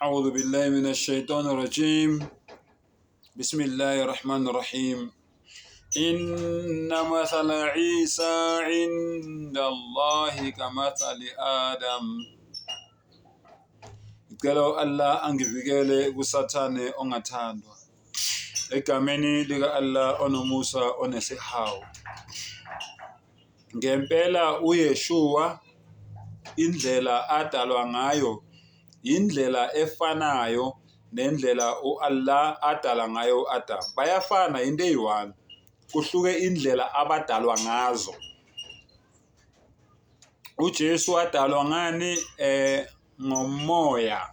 أعوذ بالله من الشيطان الرجيم بسم الله الرحمن الرحيم إن مثل عيسى عند الله كمثل آدم. Ngicela u-Allah angivikele kuSathane ongathandwa. Egameni lika-Allah onomusa onesihawu. Ngempela uYeshua indlela adalwa ngayo indlela efanayo nendlela u-Allah adala ngayo u-Adam. Bayafana, into eyi-one. Kuhluke indlela abadalwa ngazo. UJesu wadalwa ngani? Ngomoya.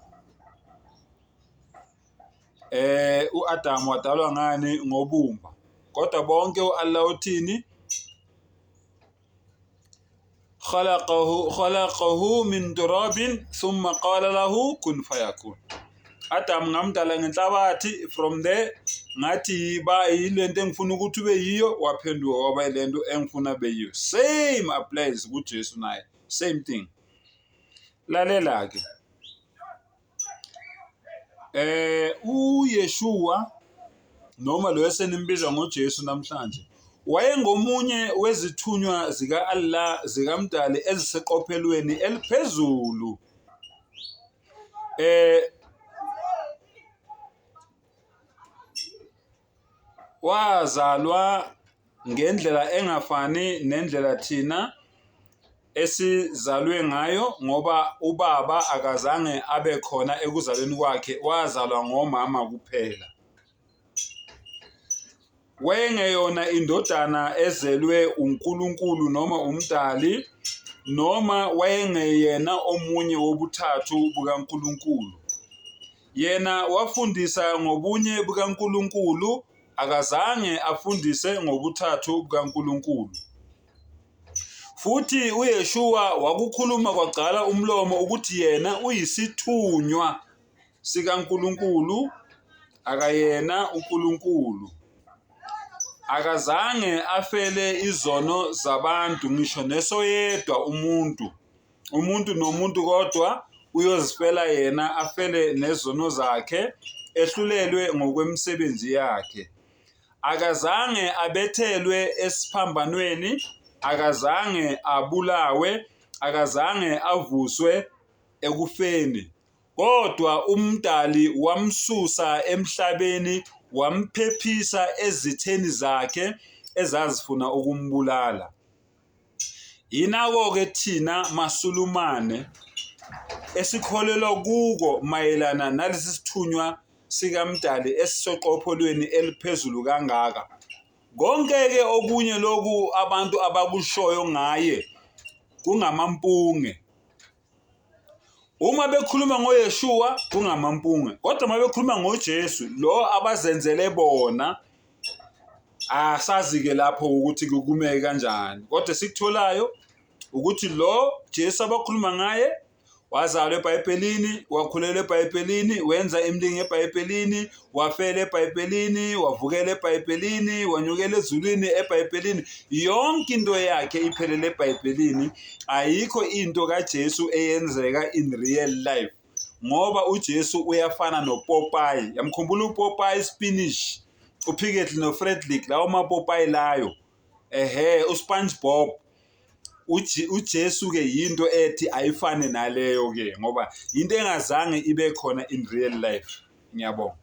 U-Adam wadalwa ngani? Ngobumba. Kodwa bonke u-Allah uthini? Khalaqahu khalaqahu min turabin thumma qala lahu kun fayakun. Adam ngamdala ngenhlabathi, from there ngathi yiba yilento engifuna ukuthi ube yiyo, waphenduka waba yilento engifuna be yiyo. Same applies kuJesu naye, same thing. Lalela ke, uYeshua noma lo esenimbiza ngoJesu namhlanje wayengomunye wezithunywa zika-Allah, zikaMdali, eziseqophelweni eliphezulu. Wazalwa ngendlela engafani nendlela thina esizalwe ngayo, ngoba ubaba akazange abe khona ekuzalweni kwakhe, wazalwa ngomama kuphela. Wayengeyona indodana ezelwe uNkulunkulu noma umdali, noma wayengeyena omunye wobuthathu bukaNkulunkulu. Yena wafundisa ngobunye bukaNkulunkulu, akazange afundise ngobuthathu bukaNkulunkulu. Futhi uYeshua wakukhuluma kwagcwala umlomo ukuthi yena uyisithunywa sikaNkulunkulu, akayena uNkulunkulu. Akazange afele izono zabantu, ngisho nesoyedwa umuntu. Umuntu nomuntu kodwa uyozifela yena, afele nezono zakhe, ehlulelwe ngokwemisebenzi yakhe. Akazange abethelwe esiphambanweni, akazange abulawe, akazange avuswe ekufeni. Kodwa uMdali wamsusa emhlabeni, wamphephisa ezitheni zakhe ezazifuna ukumbulala. Yinako-ke thina maSulumane esikholelwa kuko mayelana nalesi sithunywa sikaMdali esisoqopholweni eliphezulu kangaka. Konke-ke okunye lokhu abantu abakushoyo ngaye kungamampunge. Uma bekhuluma ngoYeshua kungamampunge, kodwa uma bekhuluma ngoJesu lo abazenzele bona, asazi-ke lapho ukuthi kumeke kanjani. Kodwa esikutholayo ukuthi lo Jesu abakhuluma ngaye wazalwa eBhayibhelini, wakhulela eBhayibhelini, wenza imilingo eBhayibhelini, wafela eBhayibhelini, wavukela eBhayibhelini, wanyukela ezulwini eBhayibhelini. Yonke into yakhe iphelele eBhayibhelini. Ayikho into kaJesu eyenzeka in real life, ngoba uJesu uyafana noPopayi. Yamkhumbula uPopayi Spinach, uPickett noFrederick, lawo mapopayi layo. Ehhe, uSpongeBob. UJesu ke yinto ethi ayifane naleyo ke, ngoba into engazange ibe khona in real life. Ngiyabonga.